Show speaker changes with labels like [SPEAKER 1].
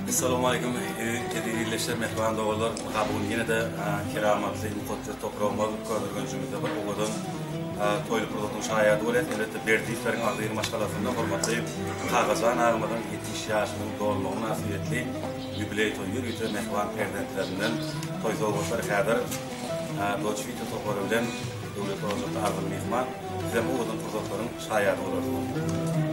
[SPEAKER 1] Essalawmaleýkum eziz ildeşler, mähriban doganlar! Ynha bu gün ýene-de keramatly mukaddes topragymyz Köneürgenjimizde bir owadan toýly pursatyň şaýady bolýas. Elbetde Berdiýewleriň agzybir maşgalasynda hormatly Kakajan agamyzyň 70 ýaşynyň dolmagy mynasybetli ýubileý toýy ýörite mähriban perzentlerinden toý sowgatlary häzir Doç Wita topary bilen Döwletli ojakda arzyly myhman. Sizem owadan pursatlaryň şaýady bolarsyňyz.